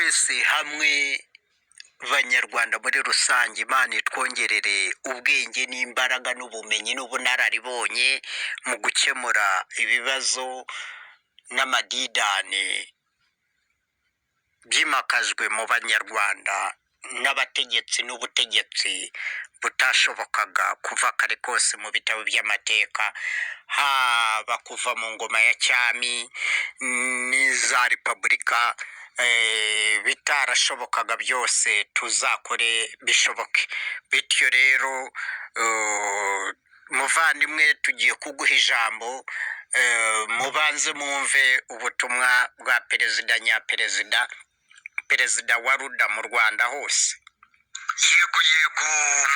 Twese hamwe, Banyarwanda muri rusange, Imana itwongerere ubwenge n'imbaraga n'ubumenyi n'ubunararibonye mu gukemura ibibazo n'amadidane byimakajwe mu Banyarwanda n'abategetsi n'ubutegetsi butashobokaga kuva kare kose mu bitabo by'amateka, haba kuva mu ngoma ya cyami n'iza repubulika. Bitarashobokaga byose tuzakore bishoboke. Bityo rero, muvandimwe, tugiye kuguha ijambo. Mubanze mwumve ubutumwa bwa perezida nyaperezida, perezida wa RUDA mu Rwanda hose. Yego yego,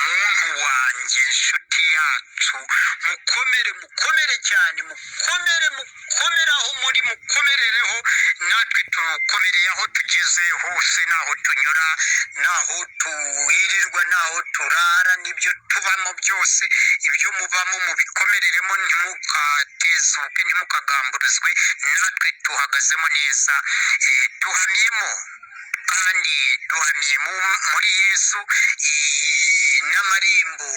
muntu wanjye, inshuti yacu, mukomere, mukomere cyane, mukomere, mukomere aho muri, mukomerereho. Natwe tukomereye aho tugeze hose, n'aho tunyura, n'aho tuwirirwa, n'aho turara, n'ibyo tubamo byose. Ibyo mubamo mubikomereremo, ntimukatezuke, ntimukagamburuzwe. Natwe tuhagazemo neza, duhamyemo kandi duhamye muri Yesu. N'amarembo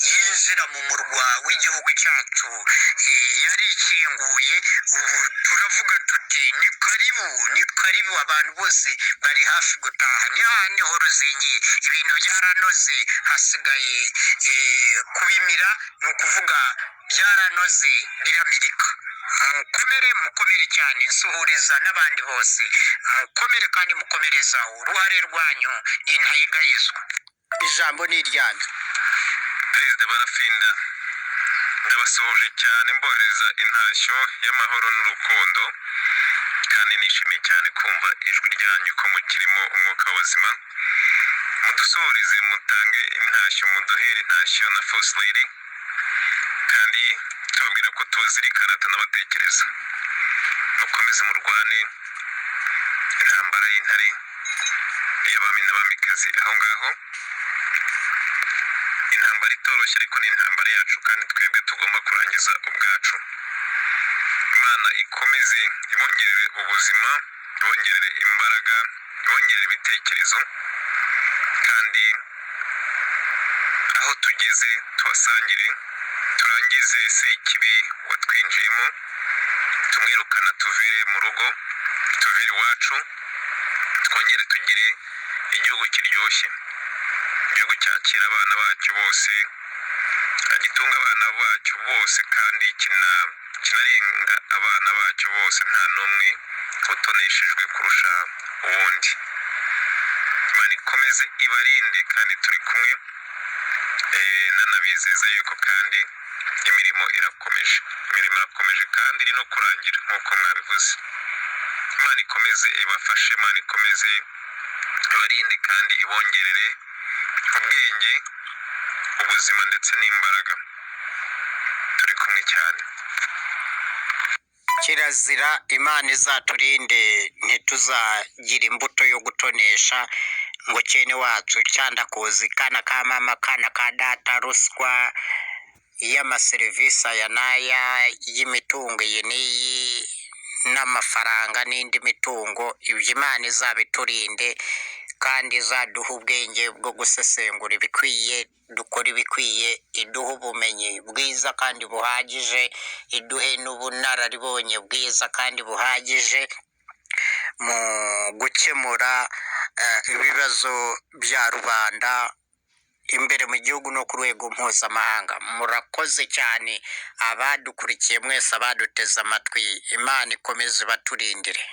yinjira mu murwa w'igihugu cyacu yarikinguye. Ubu turavuga tuti: "Ni karibu, ni karibu." Abantu bose bari hafi gutaha, ni hahandi ho ruzingiye. Ibintu byaranoze, hasigaye kubimira, ni ukuvuga byaranoze biramirika. Mukomere, mukomere cyane. Nsuhuriza n'abandi bose. Mukomere kandi mukomerezaho, uruhare rwanyu ni ntayegayezwa. Ijambo ni iryanyu. Perezida Barafinda, ndabasuhuje cyane, mbohereza intashyo y'amahoro n'urukundo, kandi nishimiye cyane kumva ijwi ryanyu ko mukirimo umwuka w'abazima. Mudusuhurize, mutange intashyo, muduhere intashyo na First Lady, kandi tubabwira ko tubazirikana, tunabatekereza. Mukomeze murwane intambara y'intare y'abami n'abamikazi aho ngaho, intambara itoroshye, ariko ni intambara yacu kandi twebwe tugomba kurangiza ubwacu. Imana ikomeze ibongerere ubuzima, ibongerere imbaraga, ibongerere ibitekerezo, kandi aho tugeze tuhasangire, turangize sekibi watwinjiyemo, tumwirukana, tuvire mu rugo, tuvire iwacu, twongere tugire igihugu kiryoshye, igihugu cyakira abana bacyo bose, gitunga abana bacyo bose, kandi kinarenga abana bacyo bose, nta n'umwe utoneshejwe kurusha uwundi. Imana ikomeze ibarinde kandi turi kumwe. Nanabizeza yuko kandi imirimo irakomeje, imirimo irakomeje kandi iri no kurangira nk'uko mwabivuze. Imana ikomeze ibafashe, Imana ikomeze ibarinde kandi ibongerere ubwenge, ubuzima ndetse n'imbaraga. Turi kumwe cyane. Kirazira, Imana izaturinde ntituzagira imbuto yo gutonesha ngo cyene wacu, cyandakuzi, kana ka mama, kana ka data, ruswa y'amaserivisi aya n'aya, y'imitungo iyi n'iyi, n'amafaranga n'indi mitungo. Ibyo Imana izabiturinde kandi izaduha ubwenge bwo gusesengura ibikwiye, dukora ibikwiye, iduhe ubumenyi bwiza kandi buhagije, iduhe n'ubunararibonye bwiza kandi buhagije mu gukemura ibibazo bya rubanda imbere mu gihugu no ku rwego mpuzamahanga. Murakoze cyane abadukurikiye mwese, abaduteze amatwi. Imana ikomeze ibaturindire.